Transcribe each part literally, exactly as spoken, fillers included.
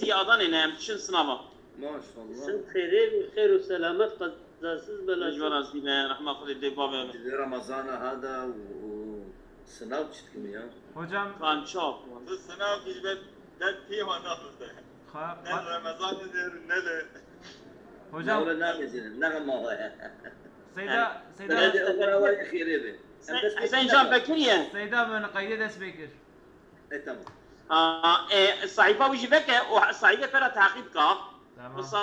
Adanê ne, em diçin sinava. Maşallah. Sen xêrê bî, xêr û selamet, qezasız Ji belasız. were zî be, rehma Xwedê dê bavê. Di vê Remezana ha de û, û sınav çi dikim ya? Hocam, Kan çap. Tu sınav kî be, ne pî wan nabizde. ha, Ne ha, Remezan ne, ne le. hocam, Ne namezin, ne ama ya. Seyda, Seyda Seyda, Seyda Seyda Bekir ye. Hüseyin Can Bekir ye. Seyda min qeyde dest pê kir. E, tamam. Ha, e, sayfa wî jî veke û sayfa pera taqîb ka. Tamam, Wisa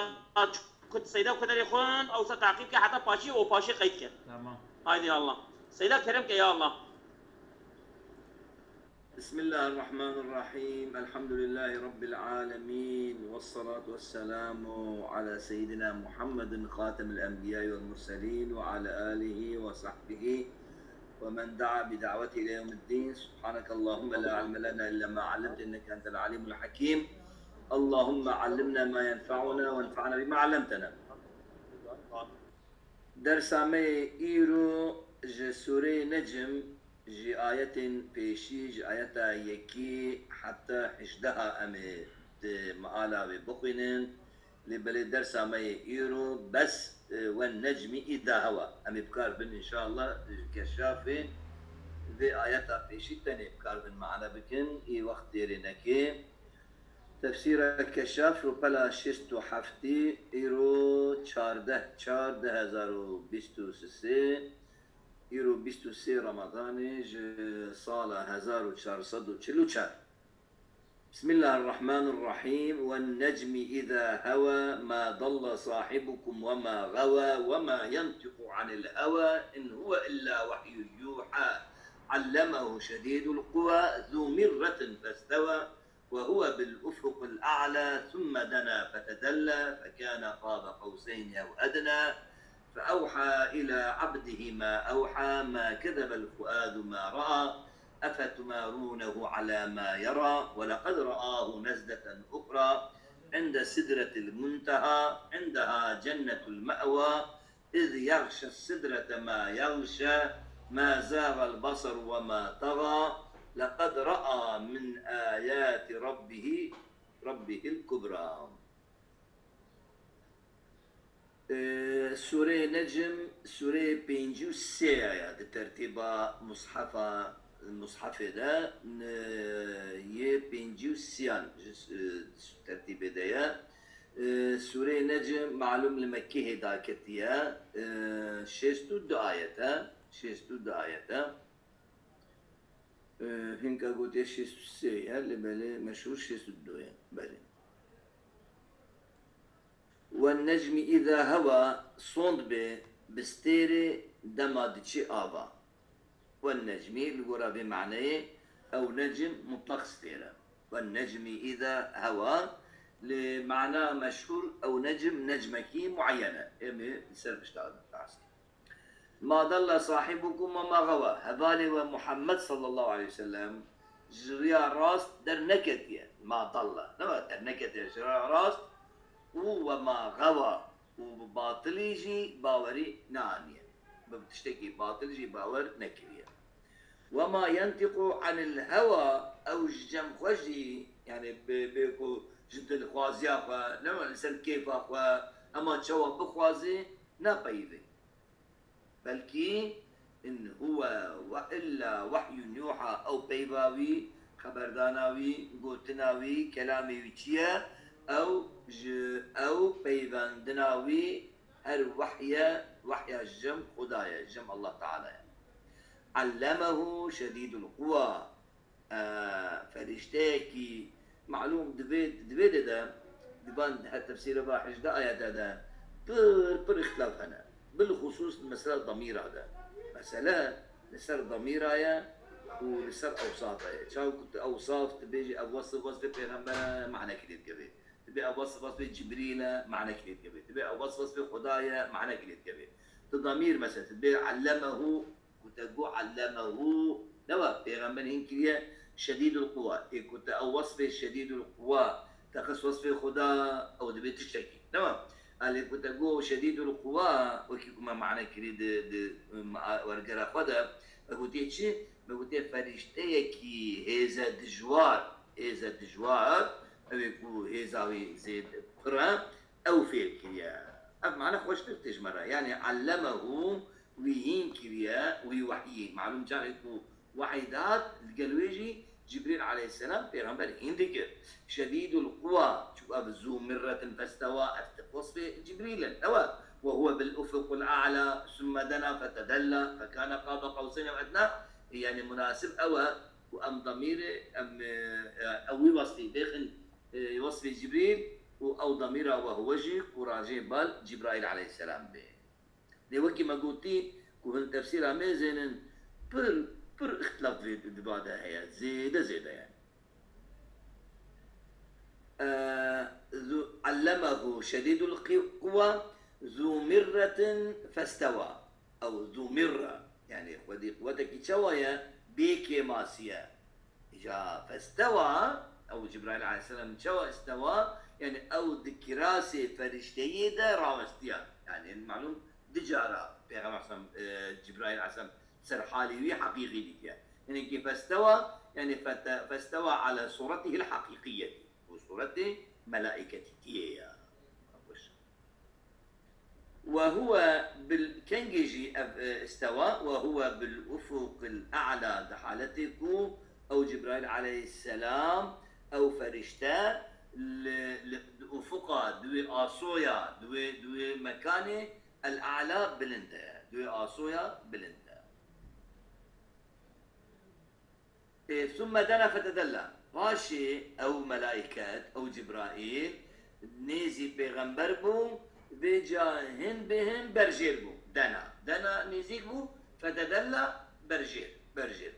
kut Seyda kuderê xwin, ewsa taqîb ke heta paşî û paşê qeyd ke. Tamam. Haydi Allah. Seyda kerem ke ya Allah. بسم الله الرحمن الرحيم. الحمد لله رب العالمين. والصلاة والسلام على سيدنا محمد خاتم الأنبياء والمرسلين وعلى آله وصحبه ومن دعا بدعوته إلى يوم الدين. سبحانك اللهم لا علم لنا إلا ما علمتنا إنك أنت العليم الحكيم. اللهم علمنا ما ينفعنا وانفعنا بما علمتنا. Dersa me yê îro ji Sûreyê Necm, ji ayetên pêşî, ji ayeta yekî heta hejdeha em ê di meala wê bixwînin. Lê belê dersa me yê îro bes, e, Wen necmî îda hewa. Em ê bikar bin înşallah, e, Keşafê vê ayeta pêşî tenê bikar bin mane bikin, î wext têrê nekê. Tefsîra Keşaf rûpela şêst û heftî, îro çardeh çar du hezar û bîst û sê, îro bîst û sê Ramadanê ji sala hezar û çar sed û çil û çar. بسم الله الرحمن الرحيم. والنجم إذا هوى ما ضل صاحبكم وما غوى وما ينطق عن الهوى إن هو إلا وحي يوحى. علمه شديد القوى ذو مرة فاستوى وهو بالأفق الأعلى ثم دنا فتدلى فكان قاب قوسين أو أدنى فأوحى إلى عبده ما أوحى ما كذب الفؤاد ما رأى أفتمارونه على ما يرى ولقد رآه نزلة أخرى عند سدرة المنتهى عندها جنة المأوى إذ يغشى السدرة ما يغشى ما زاغ البصر وما طغى لقد رأى من آيات ربه ربه الكبرى. Ee, Sûreyê Necm, Sûreyê pêncî û sê ya di tertîba mushefa, mushefê de, n-, yê pêncî û sêyan ji, e, tertîbê de ye. Ee, Sûreyê Necm malûm li Mekkehê daketiye. Ee, şêst û du ayet e. Şêst û du ayet e. Ee, hinka gotiye şêst û sê ye, lê belê meşhûr şêst û du ye. Belê. Wen necmî îza hewa, sond bê bi stêrê dema diçî ava. Wen necmî li gora vê maneyê ew necm mutlaq stêr e. Wen necmî îza hewa, li mana meşhûr ew necm necmekî mueyen e. Em ê li ser pişta behs kir. Ma dalla sahibukum ve ma gawa. Hevalê we Muhammed sallallahu aleyhi ve sellem ji riya rast derneketiye. Ma dalla. Ne wa derneketiye ji riya rast û ve ma gawa. Û bi batilî jî bawerî neaniye. Bi tiştekî batil jî bawer nekiriye. Ve ma yentiqu anil hewa, ew ji cem xwe jî, yani bi, bi ku ji dilxwaziya xwe, ne wa li ser kêfa xwe, hema çawa bixwazê, napeyivê. Belkî in huwe ve illa wehyun yuha, ew peyva wî, xeberdana wî, gotina wî, kelamê wî çi ye? Ew ji ew peyvendina wî her wehy e, wehya ji cem Xuda ye, ji cem Allah Teala ye. Allemehu şedîdul quwa. E, ferîşteyekî, malûm, di vê, di vê de de, di van her tefsîra va hejdeh ayete de pir, pir îxtilaf hene. Bilxusûs li mesela damîra de. Mesele li ser damîra ye û li ser ewsafa ye. Çaw ku tu ewsaf dibêjî, ev wesf, wesfê pêxembere, manekî lê dikeve. Dibê ev wesf, wesfê Cibrîl e, manekî lê dikeve. Dibê ev wesf, wesfê Xuda ye, manekî lê dikeve. Tu damîr mesela, tu dibê allemehu, ku te got allemehu, ne wa pêxember hîn kiriye şedîdul quwa. Ê ku te ew wesfê şedîdul quwa te xist wesfê Xuda, ew dibe tiştekî. Ne wa? A lê ku te got şedîdul quwa, wekî ku me mane kirî di, di, ma-, wergera xwe de, me gotiye çi? Me gotiye ferîşteyekî hêze dijwar, hêze dijwar, Ew ê ku hêza wî zêde pir e, ew fêr kiriye. Ev mane xweştir tê ji me re. Yanî, ellemehu, wî hîn kiriye, wî wehyî. Malûm carê ku wehy dihat, li gel wê jî Cibrîl aleyhisselam pêxember hîn dikir. Şedîdul quwa, çu ev zû mirretin festewa, ev ti wasfê Cibrîl in. Ew e. Ve huve bil ufuqul a'la, summe dena fetedella, fekane qaba qewseyni ew edna. Yanî, munasib ew e ku em demîrê, em, e, ew wî wasfî bêxin, e, wasfê Cibrîl û ew demîra we huwe jî ku rajê bal Cibraîl aleyhisselam bê. Lê wekî me gotî ku hin tefsîra mêzênin pir, pir îxtilaf vê diba de heye. Zêde zêde yani. E, zu-, ellemehu şedîdul qi-, quwa, zu mirretin festewa. Ew zu mirre. Yani xwedî quwetekî çawa ye? Bê kêmasî ye. Îca festewa, ew Cibraîl aleyhisselam çawa istewa? Yani ew di kirasê ferişteyê de rawestiya. Yani malûm du cara Pêxember aleyhisselam, e, Cibraîl aleyhisselam ser halê wî heqîqî dîtiye. Hinekî festewa, yani fete-, festewa ala suretihil heqîqiyetî. Bu suretê melaîketîtiyê ya. Ve huve bil, kengê jî ev, e, istewa, ve huve bil ufuqil a'la, di haletê ku ew Cibraîl aleyhisselam, ew ferişte li, li, di ufuqa, di wê asoya, di wê, di wê mekanê el a'la bilind e, di wê asoya bilind e. Ê, summe dena fetedella. Paşê ew melaiket, ew Cibraîl, nêzî pêxember bû, vêca hin bi hin berjêr bû. Dena. Dena nêzîk bû, fetedella berjêr, berjêr.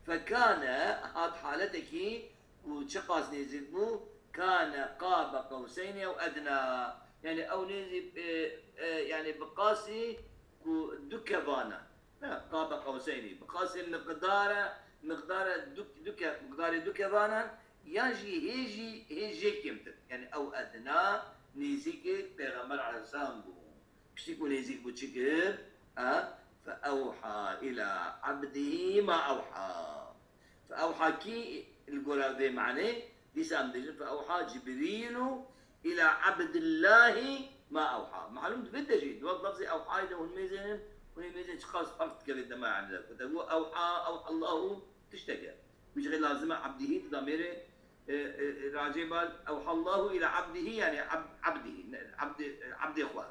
Fekane, hat haletekî ku çiqas nêzîk bû, kane qabe qewseynî ew edna. Yani ew nêzî, e, e, yani bi qasî ku du kevan e. Ne, qabe qewseynî. Bi qasê miqdare, miqdare du, du ke-, miqdarê du kevanan, yan jî hê jî, hê jê kêmtir. Yani ew edna nêzîkê Pêxember aleyhisselam bû. Piştî ku nêzîk bû çi kir? Ha? Fe ewha ila abdî ma ewha. Fe ewha kî li gora vê manê? Dîsa em dibêjin, fe ewha Cibrîlu ila Abdillahî ma ewha. Malûm di vê de jî, di wek lafzê ewhayê de hûn mêzênin, hûn ê mêzên çiqas ferq dike vê dema yani de. Ku te got ewha, ewhallahu tiştek e. Wî jixê lazim e abdihî, di damêrê, e, e, e, racê bal, ewhallahu ila abdihî, yani ab-, abdihî, ne, abdê, e, abdê xwe.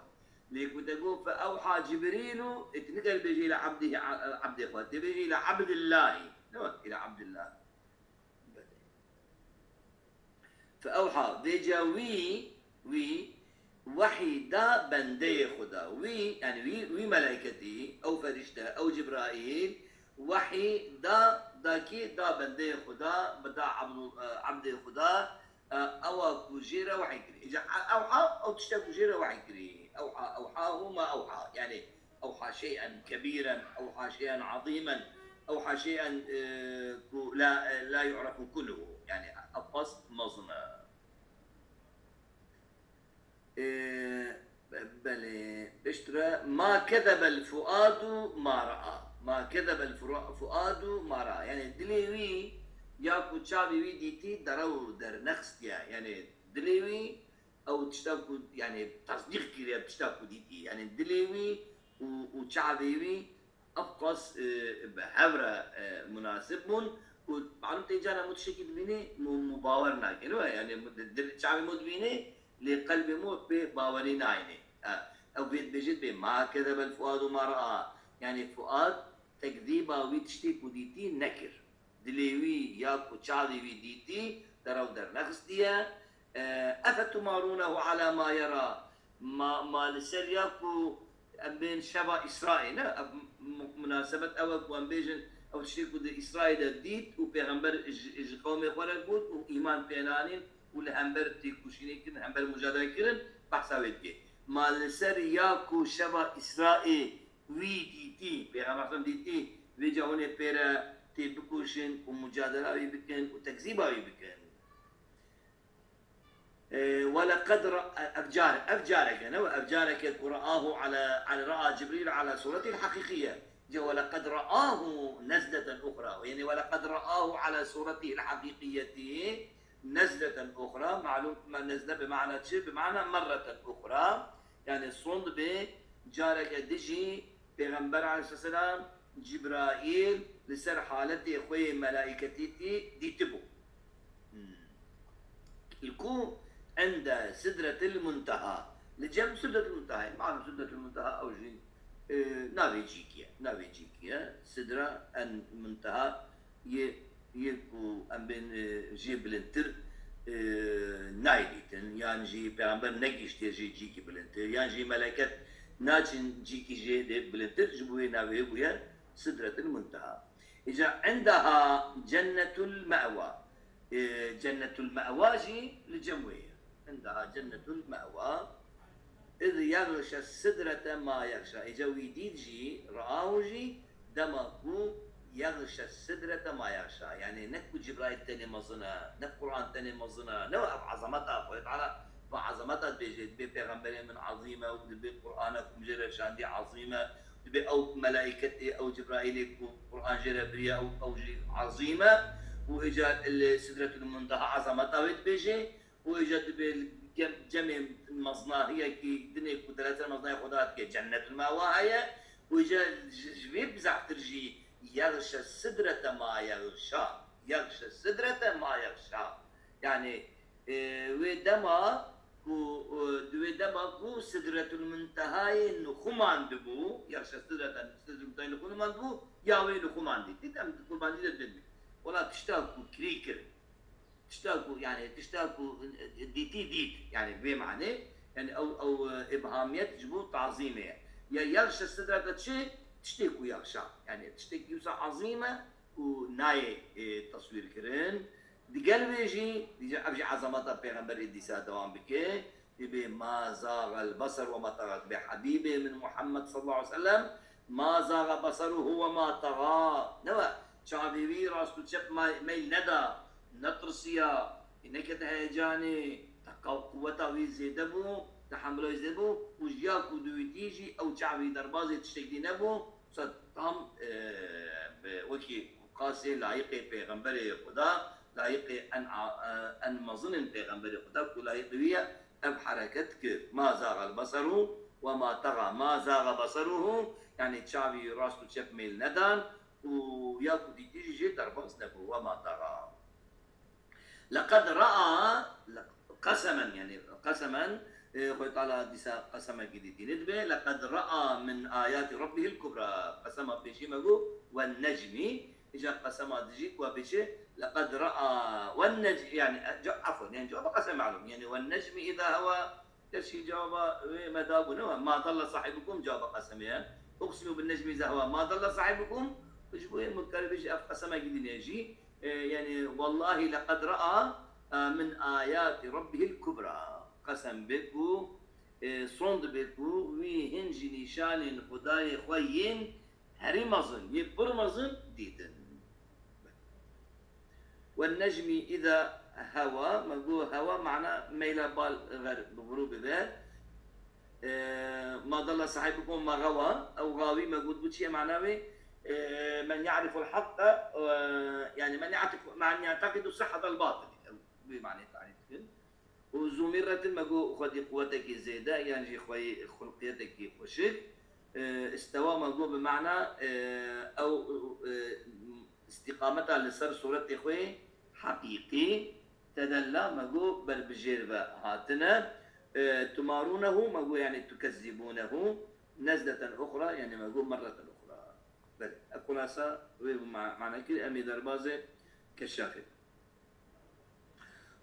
Lê ku te got fe ewha Cibrîlu, e, tu nikare bêjî ila abdihî, a-, e, abdê xwe. Tê bêjî ila Abdillahî. Ne wek ila Abdillah. Belê. Fe ewha, vêca wî, wî wehy da bendeyê Xuda. Wî, yani wî, wî melaiketî, ew ferişte, ew Cibraîl, wehy da, da kî, da bendeyê Xuda, bi da abdul-, e, abdê Xuda, e, ewa ku jê re wehy kirî. Îca e-, ewha, ew tişta ku jê re wehy kirî. Ewha, ewhahu ma ewha. Yani, أوحى شيئا كبيرا، أوحى شيئا عظيما، أوحى شيئا, e, ku la, e, la yu'rafu kulluhu. Yani, ev qas mezin e. E, be-, belê, piştre, ma kezebel fuadu ma ra'a. Ma kezebel fura-, fuadu ma ra'a. Yani, dilê wî ya ku çavê wî dîtî, derew dernexistiye. Yani, dilê wî ew tişta ku, yani, tasdîq kiriye tişta ku dîtî. Yani, dilê wî û, û çavê wî ev qas, e, bi hev re, e, munasib bûn ku malûm tê cara mû tiştekî dibînê, mû, mû bawer nake, ne? Yani, mû di, di, çavê mû dibînê, lê qelbê mû pê bawerî nayênê. E, ew vê dibêjê dibê, "Ma kezebel fuadu ma ra'a." Yani, Fuad tekzîba wî tiştê ku dîtî nekir. Dilê wî ya ku çavê wî dîtî, derew dernexistiye. E, efetumarûnehu ala ma yera. Ma, ma li ser ya ku em bên şeva Îsraê, ne? Ev mu-, munasebet ew e ku em bêjin, ew tiştê ku di Îsraê de dît û pêxember ji, ji qewmê xwe re got û îman pê nanîn û li hember têkoşînê kirin, hember mucadele kirin, behsa wê dike. Ma li ser ya ku şeva Îsraê wî dîtî, Pêxember aleyhisselam dîtî, vêca hûn ê pê re tê bikoşin û mucadela wî bikin û tekzîba wî bikin. E, weleqed ra-, ev car, ev careke, ne? Ev careke ku ra'ahu ala, ala, ra'a Cibrîl ala suretî heqîqîye. Ca weleqed ra'ahu nezleten uxra. Yani weleqed ra'ahu ala suretî heqîqiyetî. nezleten uxra, malûm me nezle bi mana çi? Bi mana merreten uxra, yani sond bi careke dijî Pêxember aleyhisselam Cibraîl li ser haletê xwe yê melaîketîtî dîtibû. Hmm. Li ku ende Sidretil Munteha. Li cem Sidretil Muntehayê. Malum Sidretil Munteha ew jî, e, navê cîkî ye. Navê cîkî ye. Sidre en Munteha yê, yê ku em bên, e, jê bilindtir, e, nayê dîtin. Yan jî Pêxember negihiştiye jê cîkî bilindtir. Yan jî meleket naçin cîkî jê dê bilindtir. Ji bo wê navê bûye Sidretil Munteha. Îca indaha cennetul me'wa. E, cennetul me'wa jî li cem wê ye. Indaha cennetul me'wa. Iz yagşe sidrete ma yagşa. Îca wî dît jî, ra'ahu jî, dema ku yagşe sidrete ma yagşa. Yani ne ku Cibraîl tenê mezin e, ne Qur'an tenê mezin e, ne ev azameta Xwedê Teala, bi azameta dibêje, dibê pêxemberê min azîm e û dibê Qur'ana ku min jê re şandî azîm e. Dibê ew melaîketê, ew Cibraîlê ku Qur'an jê re biriye, ew, ew jî ezîm e û îca li Sidretul Munteha ezameta wê dibêje û îca dibê li gem-, cemê meznahiyekî dinê ku derece meznahê Xweda dike Cennetul Mewa heye û îca ji, ji vê bi zehtir jî yexşe sidrete ma yexşa. Yexşe sidrete ma yexşa. Yani, e, wê dema ku, e, di wê dema ku Sidretul Muntehayê nixuman dibû, ya şe Sidreten, Sidretul Muntehayê nixuman dibû, ya wê nixuman dît. Dît em di qurbancî de dibin. Wela tişta ku kirî kir, tişta ku, yani tişta ku, e, dîtî dît, yani vê manê, yani ew, ew, e, îbhamiyet ji bo tazîmê ye. Ya yaxşe Sidrete çi? Tiştê ku yaxşa. Yani tiştekî wisa ezîm e, ku nayê, e, teswîr kirin. Digel vê jî, dîce ev jî ezameta Pêxemberê dîsa dewam bike, dibê ma zaxel beser we ma texa, dibê Hebîbê min Muhammed sallallahu aleyhi ve sellem, ma zaxe beseruhu we ma texa. Ne we, çavê wî rast û çep ma-, meyl neda, netirsiya, nekete heyecanê, te qew-, quweta wî zêde bû, tehemula wî zêde bû, û ji ya ku dûtî jî ew çavî derbazê tiştekî nebû, Wisa tam, e, bi wekî qasê layiqê pêxemberê Xuda, layiqê en a-, e, en mezin in pêxemberê Xuda ku layiqê wî ye, ev hereket kir. Ma zaxel beseru we ma texa. Ma zaxe beseruhu, yani çavî rast û çep mêl nedan û ya ku dîtî jî jê derbas nebû. We ma texa. Leqed ra'a, le-, qesemen, yani qesemen, e, Xwedê Teala dîsa qesemekî dîtî dibe. Leqed ra'a min ayati rabbihil kubra. Qesema pêşî me got, wen necmi. Îca qesema dijî ku bê çi? Leqed ra'a wen necmi, yani, e, ca-, afwan, yani cevaba qesem malum. Yani wen necmi îza hewa, Gerçî cewaba wê me dabû, ne we? Ma dalla sahibukum cewaba qesemê ye. Uqsimu bin necmi iza hewa. Ma dalla sahibukum, ji bo yê munkar bêjî ev qesemekî din e jî. E, yani, wallahi leqed ra'a, e, min ayati rabbihil kubra. Qesem bê ku, e, sond bê ku wî hin ji nîşanên Xwedayê xwe yên herî mezin, yê pir mezin dîtin. Wen necmi îza hewa, me got hewa mana meyla bal ver bi xurû bibe. E, ma dalla sahibukum ma gawa, ew gawî me got bû çi ye mana wê? E, men ya'riful hakka, e, yani men ya'rif-, men ya'teqidu sihhatal batil. Ew bi manê tarîf dikin. Û zû mirretin me got xwedî quwetekî zêde, yan jî xweyî xulqiyetekî xweşik. E, istewa me got bi mana, e, ew, e, îstîqameta li ser sûretê xwe heqîqî, tedella me got berbijêr ve hatine, e, tumarûnehu me got yani tukezzibûnehu, nezleten uxra yani me got merreten uxra. Belê, ev xulasa wê bû ma-, mane kir, em ê derbazê keşafê.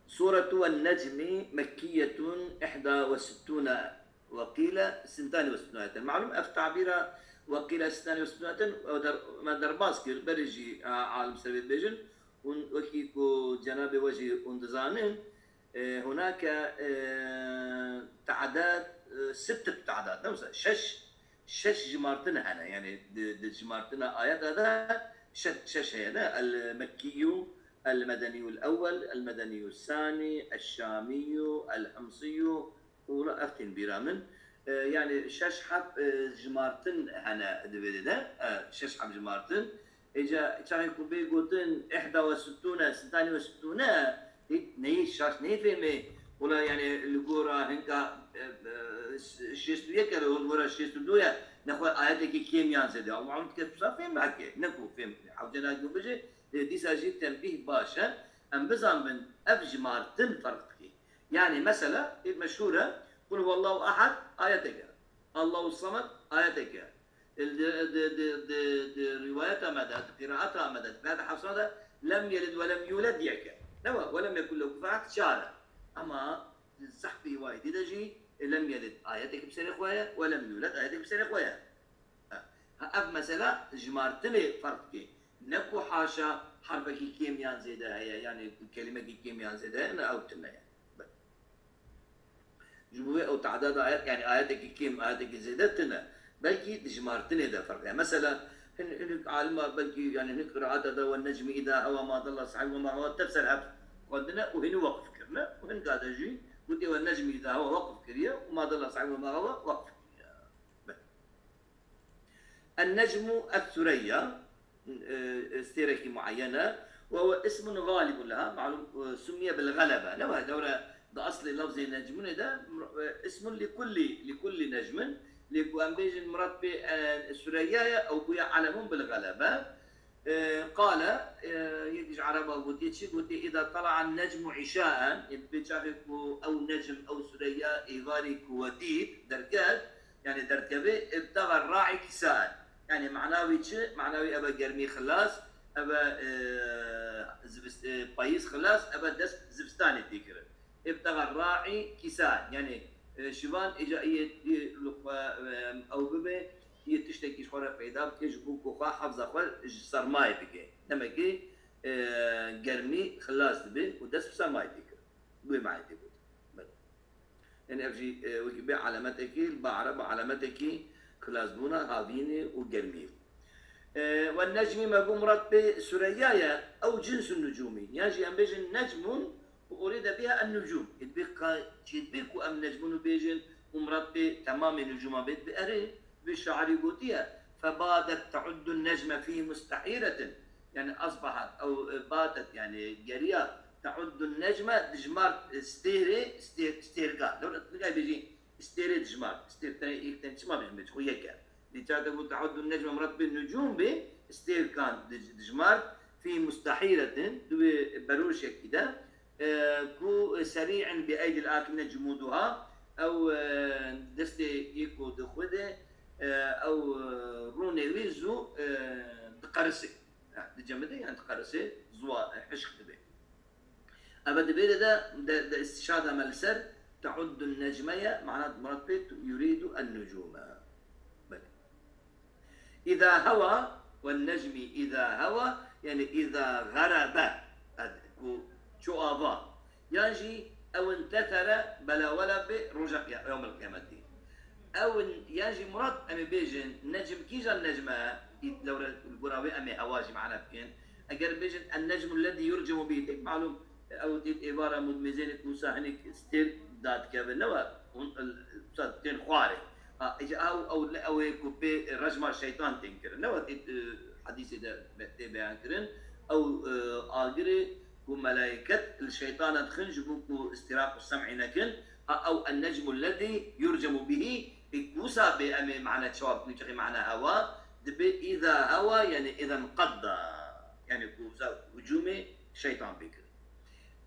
Sûretu wen-Necmi mekkiyetun ihda ve sittûne ve qîle sintanî ve sittûne ayeten. Malum ev tabîra ve qîle sintanî ve sittûne ayeten, ew der-, me derbas kir, berê jî, a, alim ser vê dibêjin. Hûn wekî ku cenabê we jî hûn dizanin, e, hunake, e, te'dad, e, sitte te'dad, ne wisa şeş, şeş jimartin hene. Yani di, di jimartina ayeta de şeş, şeş heye, ne? El-Mekkiyyu, El-Medeniyul Ewwel, El-Medeniyus Sani, El-Şamiyyu, El-Himsiyyu, û la ev tên bîra min. E, yani şeş heb, e, jimartin hene di vê de. E, şeş heb jimartin. Êca çaxê ku bê gotin ihda ve sittûne, sintanî ve sittûne, Neyê şaş neyê fêmê. Wela yani li gora hinka, e, e, şêst û yek e, li gora şêst û du ye. Nexwe ayetekî kêm yan zêde. Allah'ım dike tu sa fêm heke. Ne ku fêm hewce nake bije. E, dîsa jî tenbîh baş e. Em bizanbin ev jimartin ferq dike. Yani mesela, e, meşhur e. Kul huwallahu ehad ayetek e. Allahu samed ayetek e. Di, di, di, di, di rivayeta me de, di qiraeta me de, di qiraeta Hafsa de lem yelid ve lem yuled yek e. Ne wa? Ve lem yekun lehu kufuwen ehad çar e. Ama di zehfî rivayetî de jî, e, lem yelid ayetek bi serê xwe ye, ve lem yuled ayetek bi serê xwe ye. Ha, ha, ev mesela jimartinê ferq dike. Ne ku haşa herfekî kêm yan zêde heye, yani kelimekî kêm yan zêde heye, ne ew tune ye. Ji bo vê ew tadada ayet, yani ayetekî kêm, ayetekî zêde tune. Belkî di jimartinê de ferq e. Mesela, hin-, hinek alima belkî, yani hinek qiraata de "Wen necmi îda hewa ma dalla sahibuha ve ma gawa" tevser hev xwendine û hinî weqf kirine. Û hinka de jî gotê "Wen necmi îda hewa" weqf kiriye û "Ma dalla sahibuha ve ma gawa" weqf kiriye. Belkî. النجم الثريا, e, stêrekî muayyen e, وهو اسم غالب لها, malûm, e, سمي بالغلبة. Ne wa, lewre di aslê lafzê necmûnê de, e, اسم لكل, لكل نجم, lê ku em bêjin mirad pê, e, Süreyya ye, ew bûye علم بالغلبة. E, قال, e, yek ji Ereba gotiye çi? Gotiye, إذا طلع النجم عشاء, ê bi çaxê ku ew necm, ew Süreyya êvarî ku we dît, derket, yani derdikeve, ابتغى الراعي كساء. Yani mana wî çi? Mana wî eve germî xilas, eve, e, zivist-, e, payîz xilas, eve dest zivistanê tê kirin. ابتغى الراعي كساء. Yani, e, şivan êca yê, yê li xwe, e, ew bibe, yê tiştekî ji xwe re peyda bike, ji bo ku xwe hefza xwe ji sermayê bike. Demekî, e, germî xilas dibe û dest bi sermayê tê kirin. Wê manê tê gotin. Belê. Yani ev jî, e, wekî bê alametekî, li ba Ereba alametekî xilasbûna havînê û germiyê. E, wen necmî me got mirad pê Süreyya ye, ew cinsun nucûmî. Yan jî em bêjin necmun û urîde biha en nucûm. Ê dibê ka-, çê dibê ku em necmun û bêjin û mirad pê temamê nucûma bê, dibê erê. Bi şairî gotiye, "Febadet te'uddu necme fî mustehîretin." Yani asbahat ew, e, batet, yani geriya, te'uddu necme, dijmart, e, stêrê, stêr, stêrkan. Lewra tu nikayî bêjî stêrê dijmart. Stêr tenê yek, tenê çima bêjin, bêjin xwe yek e. Dî çawa te got te'uddu necme, mirad bi nucûm bê, stêrkan dij-, dijmart, fî mustehîretin, di wê beroşekî de, e, ku serî'in bi eydil akifine cumuduha, ew, e, destê yê ku di xwe de, e, ew, e, rûnê wî zû, e, diqerisê. Ha, dicemide, yani diqerisê, ziwa, e, hişk dibe. Eve di vê de, de, de istişada me li ser te'uddu necme ye, mana mirad pê tu yuridu en nucume. Belê. İza hewa, wen necmi iza hewa, yani iza garabe, ed-, ku çû ava. Yan jî ew intesere belawela bi roja qiya-, yewmel qiyametî. Ew in-, yan jî mirad em ê bêjin, necm kîjan necme, î-, lewre gora wê em ê hewa jî mana bikin. Eger bêjin, en necmu lezî yurcemu bî, tek malûm, ew tê êvara mudmezênê ku wisa hinek stêr dadikeve, ne we hûn, wisa tên xwarê. Ha, îca ew, ew, ew ê ku pê rejma şeytan tên kirin. Ne we tê, e, hadîsê de be-, tê beyan kirin. Ew, e, agirê ku melayeket li şeytana dixin ji bo ku istiraq û sem'î nekin. Ha, ew en-necmu lezî yurcemu bihî, ê ku wisa bê em ê mana çawa bikin, çaxê mana hewa, dibe îza hewa, yani îza nqedda. Yani ku wisa hucûmê şeytan pê kir.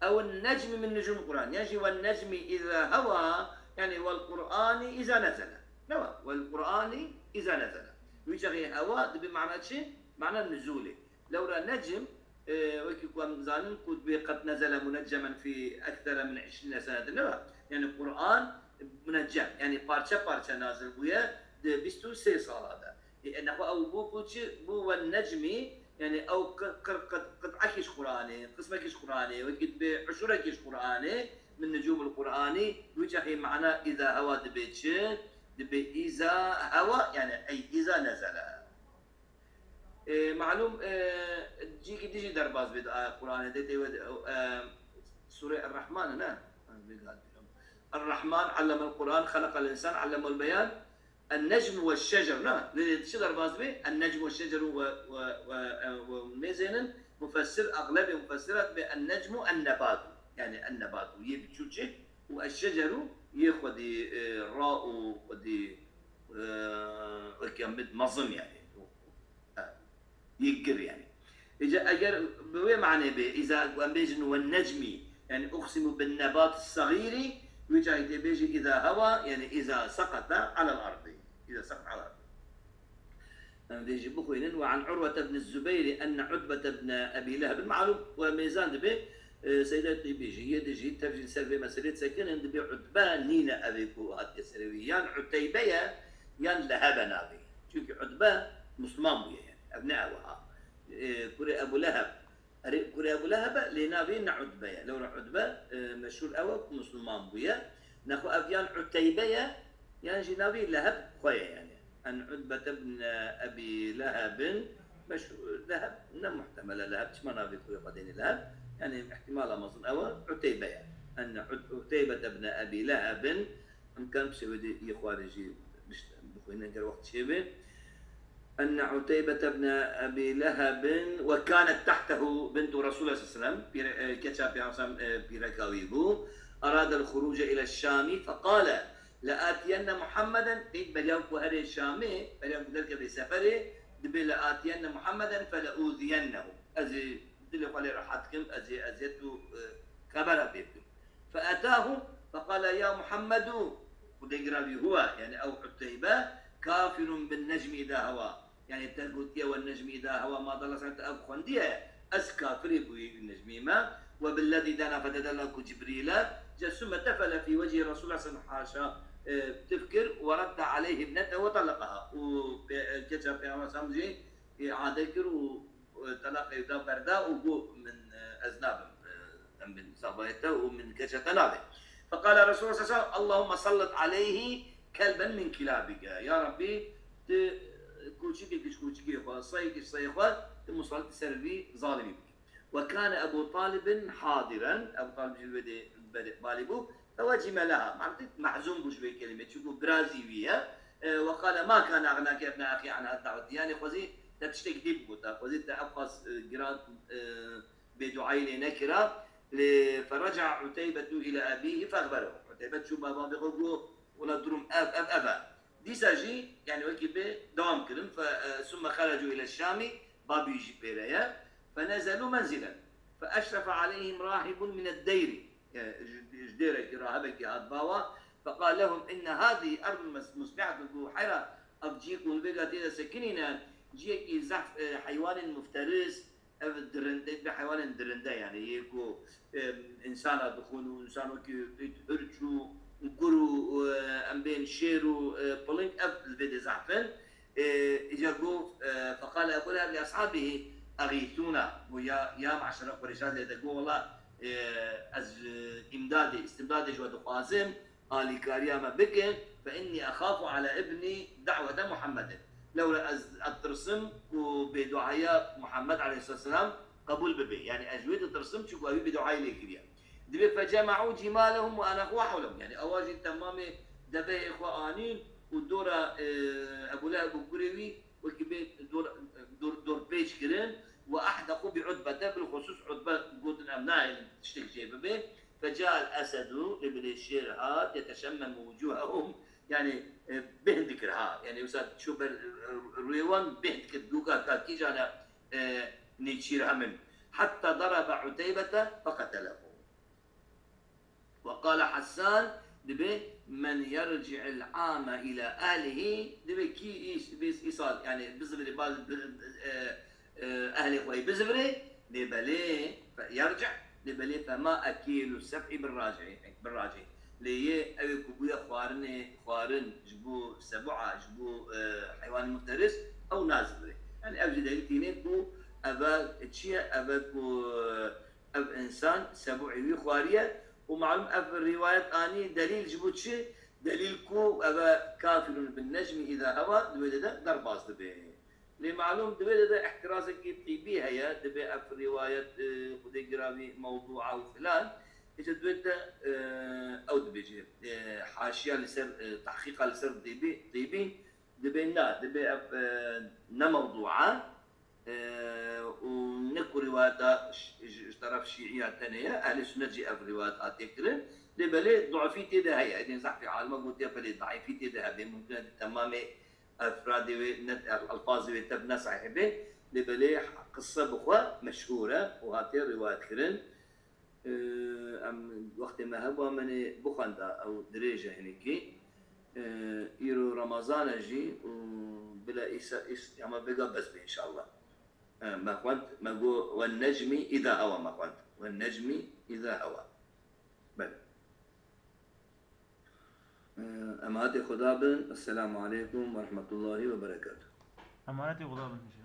Ew necmî min nucûm Qur'an. Yan jî wen necmî îza hewa, yani wel Qur'anî îza nezele. Ne wa? Wel Qur'anî îza nezele. Wî çaxê hewa dibe mana çi? Mana nuzûlê. Lewra necm, e, wekî ku em zanin ku dibe qed nezele muneccemen fî ekthera min îşrîne senetin, ne wa? Yani Qur'an muneccem, yani parçe parçe nazil bûye di bîst û sê sala de. E, nexwe ew bû ku çi bû, wen necmî, yani ew qi-, qir-, qit-, qit'ekî ji Qur'anê, qismekî ji Qur'anê, wekî dibê uşurekî ji Qur'anê, min nucûmul Qur'anî, wî çaxê mana îza hewa dibê çi? Dibê îza hewa, yani ey îza nezele. E, malûm, e, cîkî dijî derbas bê di aya Qur'anê de, tê we de, e, Sûrê Er-Rehman, ne? Vê gat. Er-Rehman, allemel Qur'an, xeleqel insan, allemel beyan. En-necmu ve şecer, na? Lê çi derbas be? En-necmu ve şecer ve, ve, ve, e, ve mêzênin, mufessir, eglebê mufessirat be en-necmu en-nebatu. Yani ennebat û yê biçûçik û eşşeceru yê xwedî, e, ra û xwedî, e, weke mid mezin yani. Yê gir yani. Îca eger bi wê manê bê, îza ku em bêjin ve necmî, yani uqsimu bin nebat sagîrî, wî cayî tê bêjî îza hewa, yani îza seqata alel ardî. Îza seqata alel ardî. Em vê jî bixwînin. Ve an Urwete bin Zubeyri enne Utbete bin Ebî Leheb. Malûm we mêzan dibe, e, Seyda Tîbî jî, yê di jî tev jî ser vê meselê disekinin, dibe Utbe nîne evê ku hatiye serê wî. Yan Uteybe ye, yan Lehebe navê. Çunkî Utbe Musliman bûye yani. Ev ne ew ha. E, kurê Ebu Leheb. Erê, kurê Ebu Leheb e, lê navê ne Utbe ye. Lewra Utbe, e, meşhûr ew e ku Musliman bûye. Nexwe ev yan Uteybe ye, yan jî navê Leheb xwe ye yani. En Utbete bin Ebî Lehebin, meşhûr Leheb, ne muhtemel e Leheb, çima navê kurê xwe dêne Leheb? Yani ihtimala mezin ew e, Uteybe ye. En Ut-, Uteybete bin Ebî Lehebin, em kan bi şêwê dê yê xwarê jî bişt-, bixwînin ger wext çêbe. Enne Uteybete bin Ebî Lehebin ve kanet tahtehu bintu Resulullah sallallahu aleyhi ve sellem, pîre-, e, keça Peygamber, e, pîreka wî bû. Aradel xuruce ile Şamî feqale: "Leatiyenne Muhammeden", pêk beriya ku herê Şamê, beriya ku derkeve seferê, dibê: "Leatiyenne Muhammeden feleûziyennehu." Ez ê dilê xwe lê rehet kim, ez ê eziyet û, e, xebera pê bikim. Feetahu feqale: "Ya Muhammedu", Xwedê giravî huwe, yani ew Uteybe, "kafirun bin necmi îza hewa." Yani te gotiye ve necmi îza hewa, madalla sen te ev xwendiye, ez kafirê bûyî necmî me. Ve billezî dena fetedella ku Cibrîle, ce summe tefele fî wecî Resulullah sen haşa, e, tifkir, ve radde aleyhi ibnetehu ve tallaqaha. Û pe-, e, keça Peygamber sam jî îade kir û, e, telaqê da berda û got, "Min, e, ez nabim, e, em bin zavayê te û min keça te nabê." Feqale Resulullah sallallahu aleyhi ve sellem: "Allahümme sallit aleyhi kelben min kilabike." Ya Rabbî, tu, e, koçikek ji koçikê xwe, seyek ji seyê xwe, tu musallit ser vî zalimî bike. Ve kane Ebu Talibin hadiren, Ebu Talib jî li wê dê ber-, balî bû, fevecime leha. Mantik mehzûn bû ji vê kelimê, çunku bira jî wî ye. E, ve qale: "Ma kane egnake ebne axî an had da'weti." Yani xwezî te tiştek dî bigota, xwezî te ev qas, e, giran, e, bêduayî lê nekira. Lê fereca Uteybetu ile ebîhi fexberehu. Uteybet çû baba xwe got, "Wela durum ev, ev, ev e." Dîsa jî, yani wekî bê dewam kirin. Fe, e, summe xerecu ile Şamî, babî jî pêre ye. Fenezelu menzilen. Feeşrefe aleyhim rahibun mined deyri. Yani ji, ji dêrekî rahibekî hat bawa. Feqal lehum inne hadihi erdun mes-, musbihatun, ku heyra ev cihê ku hûn vêga tê de sekinîne, cihekî zehf, e, heywanên mufteris, ev dirinde, bi heywanên dirinde yani, yê ku, e, însana dixwin û însan wekî hirç û gur û, e, em bên şêr û, e, piling, ev li vê dê zehf in. E, îcar got, e, feqale Ebu Leheb li eshabihî: "Eğîthûna." Got, "Ya, ya meşera Qureyşa lê de." Got, "Wela, e, ez, e, îmdadê, îstimdadê ji we dixwazim, alîkariya me bikin. Fe innî exafu ala ibnî da'wete Muhammedin." Lewra ez, ez tirsim ku bêduaya Muhammed aleyhisselam qebûl bibe. Yani ez ji wê ditirsim, çunku ew bêduayî lê kiriye. Dibê: "Fecema'û cîmalehum ve anaxû hewlehum." Yani ewa jî temamê deveyê xwe anîn û dora, e, Ebu Leheb û kurê wî wekî bê dor, dor, dorpêç kirin. "Ve ahdeqû bi Utbete", bilxusûs Utbe gotin: "Em nahêlin tiştek jê bibe." "Feca'el esedu", lê bilê şêr hat, "yeteşemmemu wucûhehum", yani, e, bêhn dikir ha. Yani wisa çû ber, e, rûyê wan bêhn dikir, dûka ka kîjan e, e, nêçîrhemin. "Hetta darabe Uteybete feqetelehu." Ve qale Hassan, dibê: "Men yerci'il ame ila ehlihî", dibê kî îş-, bê îsal, yani bizivirê, baz-, bi-, e, e, ehlê xwe yê bizivirê, lê belê, fe-, yerci', lê belê fema ekîlu seb'i bir rac'i, bir rac'i. Lê yê ew ê ku bûye xwarinê, xwarin ji bo sebua, ji bo, e, heywanê mufteris, ew nazivirê. Yani ev jî delîl tîne ku eve çi ye, eve ku, e, ev însan sebu'ê wî xwariye û malum ev rîwayet anî delîl ji bo çi? Delîl ku eve kafirun bin necmi îza hewa di wê de, de derbas dibe. Lê malum di wê de, de ihtirazekî tîbî heye, dibe ev rîwayet, e, Xwedê giravî mewdûa û filan. Îca di wê de, e, ew dibêje, e, haşiya li ser, e, tehqîqa li ser tîbî, tîbî dibe na, dibe ev, e, ne mewdûa, e, û ne ku rivayeta ş-, ji, ji teref şîiya tenê ye, ehlê sunnet jî ev rivayet hatiye kirin. Lê belê duafî tê de heye. Êdî zehfê alima gotiye, belê daîfî tê de hebe. Mumkin e di temamê efradê wê, ne, elfazê wê tev ne sahîh be. Lê belê qise bi xwe meşhûr e û hatiye rivayet kirin. Ee, em wextê me hebû, em ê bixwenda, ew dirêj e hinekî. Ee, îro Remezan e jî û bila îsa, îs-, ama vêga bes be înşallah. Ee, me xwend, me got, "Wen necmî îza hewa", me xwend. "Wen necmî îza hewa." Belê. Ee, emanetê Xuda bin. Esselamu aleykum ve rahmetullahi ve berekatuh. Emanetê Xuda bin, inşallah.